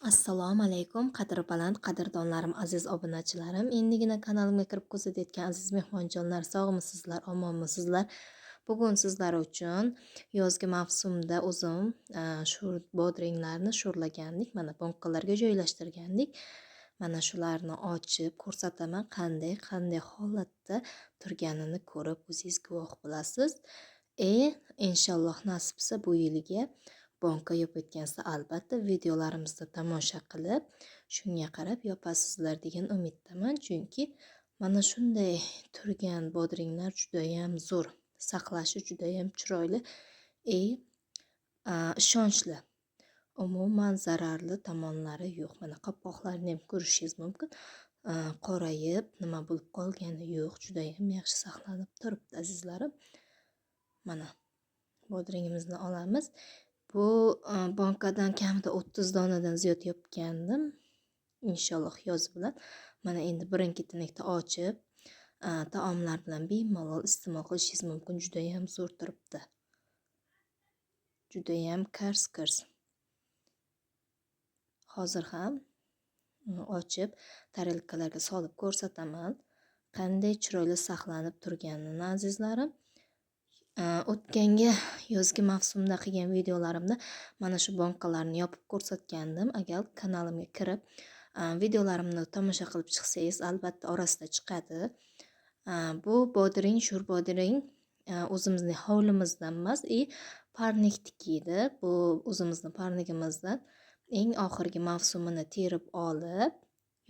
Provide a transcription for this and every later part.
Assalomu alaykum, qadri baland qadrdonlarim, aziz obunachilarim. Endigina kanalimga kirib kuzatayotgan aziz mehmonjonlar, sog'misizlar, omonmisizlar? Bugun sizlar uchun yozgi mavsumda o'zim sho'r bodringlarni sho'rlagandik, mana bonkalarga joylashtirgandik. Mana shularni ochib ko'rsataman, qanday holatda turganini ko'rib o'zingiz guvoh bo'lasiz. Inshaalloh nasib bo'lsa bu yilga bonka yopayotgansa albatta videolarimizda tomosha qilib, shunga qarab yopasizlar degan umiddaman. Chunki mana shunday turgan bodringlar judayam zo'r, saqlashi judayam chiroyli, ishonchli. Umuman zararli tomonlari yo'q. Mana qopqoqlarini ham ko'rishingiz mumkin. Qorayib, nima bo'lib qolgani yo'q, judayam yaxshi saqlanib turibdi azizlarim. Mana bodringimizni olamiz. Bu bankadan kamida 30 donadan ziyod yopgandim. Inshaalloh yoz bilan. Mana endi birin-ketinlikda ochib, taomlar bilan bemalol iste'mol qilishingiz mumkin. Judayam zo'r turibdi. Judayam kars-kars. Hozir ham ochib tarelkalarga solib ko'rsataman. Qanday chiroyli saqlanib turganini azizlarim. O'tgangi yozgi mavsumda qilgan videolarimda mana shu bankalarni yopib ko'rsatgandim. Agar kanalimga kirib videolarimni tomosha qilib chiqsangiz, albatta orasida chiqadi. Bu bodring, sho'r bodring o'zimizning hovlimizdan emas, parnikniki edi. Bu o'zimizni parnigimizdan eng oxirgi mavsumini terib olib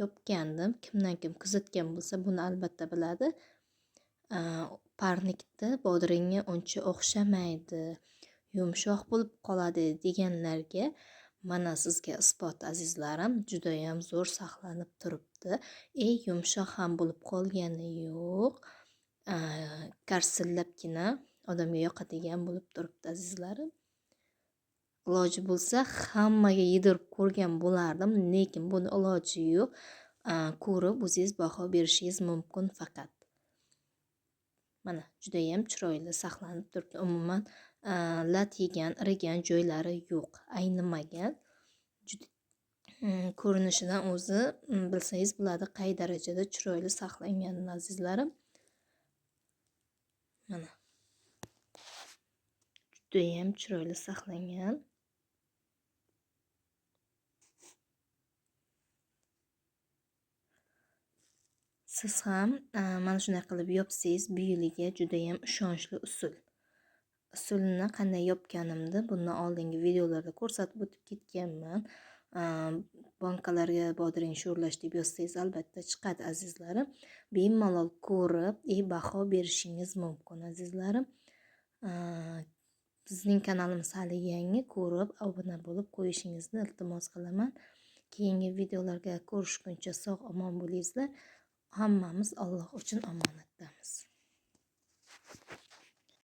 yopgandim. Kimdan kim kuzatgan bo'lsa, buni albatta biladi. Parnikda bodringga uncha o'xshamaydi, yumshoq bo'lib qoladi deganlarga mana sizga isbot azizlarim, judayam zo'r saqlanib turibdi. Yumshoq ham bo'lib qolgani yo'q. Karsillabgina odamga yoqadigan bo'lib turibdi azizlarim. Iloji bo'lsa hammaga yedirib ko'rgan bo'lardim, lekin buni iloji yo'q. Ko'rib o'zingiz baho berishingiz mumkin faqat. Mana judayam chiroyli saqlanib turibdi. Umuman lat yegan, irigan joylari yo'q, aynimagan. Juda ko'rinishidan o'zi bilsangiz bo'ladi qay darajada chiroyli saqlanganini azizlarim. Mana judayam chiroyli saqlangan. Siz ham mana shunday qilib yopsangiz, bu yiliga judayam ishonchli usul. Usulini qanday yopganimni bundan oldingi videolarda ko'rsatib o'tib ketganman. Bankalarga bodring sho'rlash deb yozsangiz albatta chiqadi azizlarim. Bemalol ko'rib, baho berishingiz mumkin azizlarim. Bizning kanalimiz hali yangi, ko'rib obuna bo'lib qo'yishingizni iltimos qilaman. Keyingi videolarga ko'rishguncha sog' omon bo'lingizlar. Hammamiz Alloh uchun omonatdamiz.